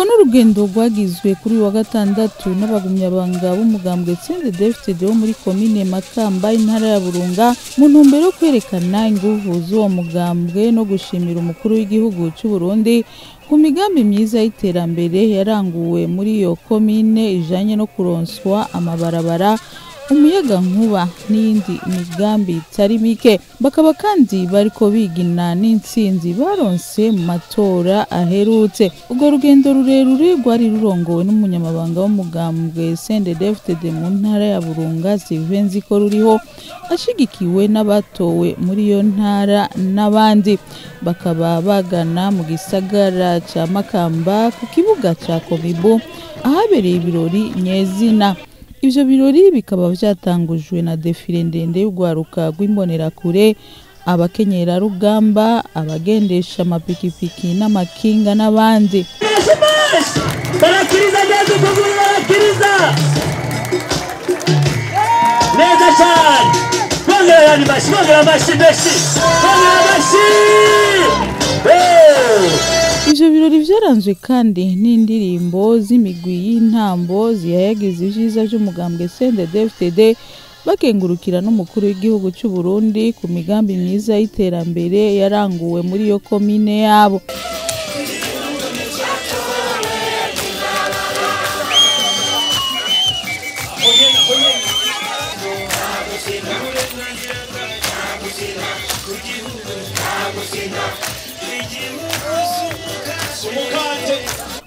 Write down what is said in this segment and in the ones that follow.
Urwo n'urugendo rwagizwe kuri uyu wa gatandatu n'abagumyabanga b'umugambwe CNDD-FDD wo muri komine Makamba, intara ya Burunga, mu ntumbero yo kwerekana inguvu z'uwo mugambwe no gushimira umukuru w'igihugu c'u Burundi ku migambi myiza y'iterambere yaranguwe muri iyo komine ijanye no kuronswa amabarabara, umuyaga nkuba n'iyindi migambi itari mike. Bakaba kandi bariko bigina n'intsinzi baronse mu matora aherutse. Urwo rugendo rurerure rwari rurongowe n'umunyamabanga w'umugambwe CNDD-FDD mu ntara ya Burunga, Sylvain Nzikoruriho, ashigikiwe n'abatowe muri iyo ntara n'abandi. Bakaba bagana mu gisagara ca Makamba ku kibuga ca Komibu ahabereye ibirori nyezina. Ivyo birori bikaba vyatangujwe na defile ndende y'urwaruka rw'imbonerakure, abakenyerarugamba, abagendesha amapikipiki n'amakinga n'abandi. Barakiriza neza ukuguru, barakiriza neza cyane. Bongera ayandi mashi, bongera amashi menshi, bongera amashi. Ivyo birori vyaranzwe kandi n'indirimbo z'imigwi y'intambo zihayagiza ivyiza vy'umugambwe CNDD-FDD, bakengurukira n'umukuru w'igihugu c'u Burundi ku migambi myiza y'iterambere yaranguwe muri iyo komine yabo.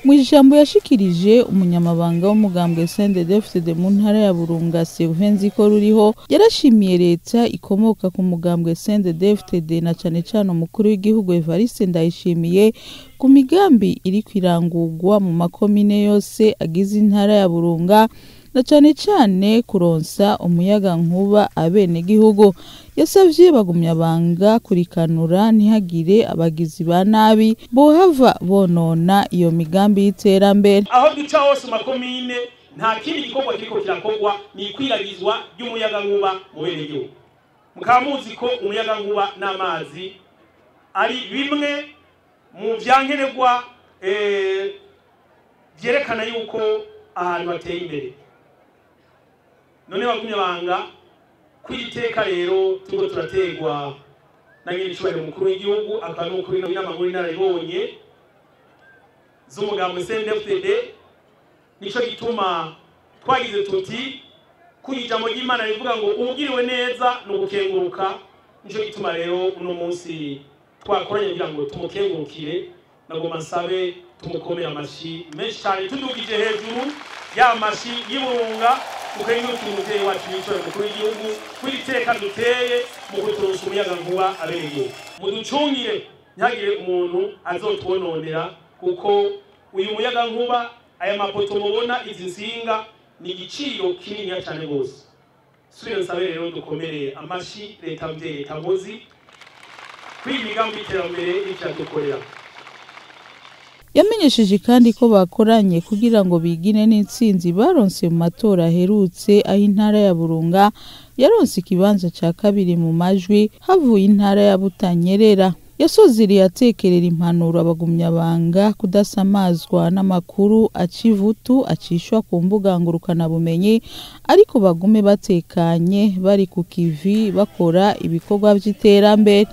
Mu ijambo yashikirije, umunyamabanga w'umugambwe CNDD-FDD mu ntara ya Burunga, Sylvain Nzikoruriho, yarashimiye leta ikomoka ku mugambwe CNDD-FDD na cane cane umukuru w'igihugu Evariste Ndayishimiye ku migambi iri kwirangurwa mu makomine yose agize intara ya Burunga, na cane cane kuronsa umuyaga nkuba abenegihugu. Yasavye bagumyabanga kurikanura ntihagire abagizi ba nabi bohava bonona iyo migambi y'iterambere. Aho duca hose mu makomine nta kindi gikorwa kiriko kirakorwa, ni ikwiragizwa ry'umuyagankuba mu benegihugu. Mukaba muzi ko umuyagankuba n'amazi ari bimwe mu vyankenerwa vyerekana yuko ahantu hateye imbere. None bagumyabanga, kw'iteka rero turiko turategwa na nyir'icubahiro umukuru w'igihugu akaba n'umukuru w'inama nkuru y'inararibonye z'umugambwe CNDD-FDD, nico gituma twagize tuti ku ijambo ry'Imana rivuga ngo uwugiriwe neza ni ugukenguruka. Nico gituma rero uno munsi twakoranye kugira ngo tumukengurukire. Nagomba nsabe tumukomere amashi menshi cyane, tudugije hejuru ya mashi y'Iburunga, tukengurukira umuvyeyi wacu w'icubahiro umukuru w'igihugu kw'iri teka duteye mu kuturonsa umuyagankuba abenegihugu. Muducungire ntihagire umuntu azotwononera, kuko uyu muyagankuba, aya mapoto mubona, izi nsinga, ni igiciro kininiya cane gose. Subire nsabe rero dukomere amashi leta mvyeyi, leta nkozi, kw'iyi migambi y'iterambere iriko iradukorera. Yamenyesheje kandi ko bakoranye kugira ngo bigine n'intsinzi baronse mu matora aherutse, aho intara ya Burunga yaronse ikibanza ca kabiri mu majwi havuye intara ya Butanyerera. Yasozereye atekerera impanuro abagumyabanga kudasamazwa n'amakuru acivutu acishwa ku mbuga ngurukanabumenyi, ariko bagume batekanye bari ku kivi bakora ibikorwa vy'iterambere.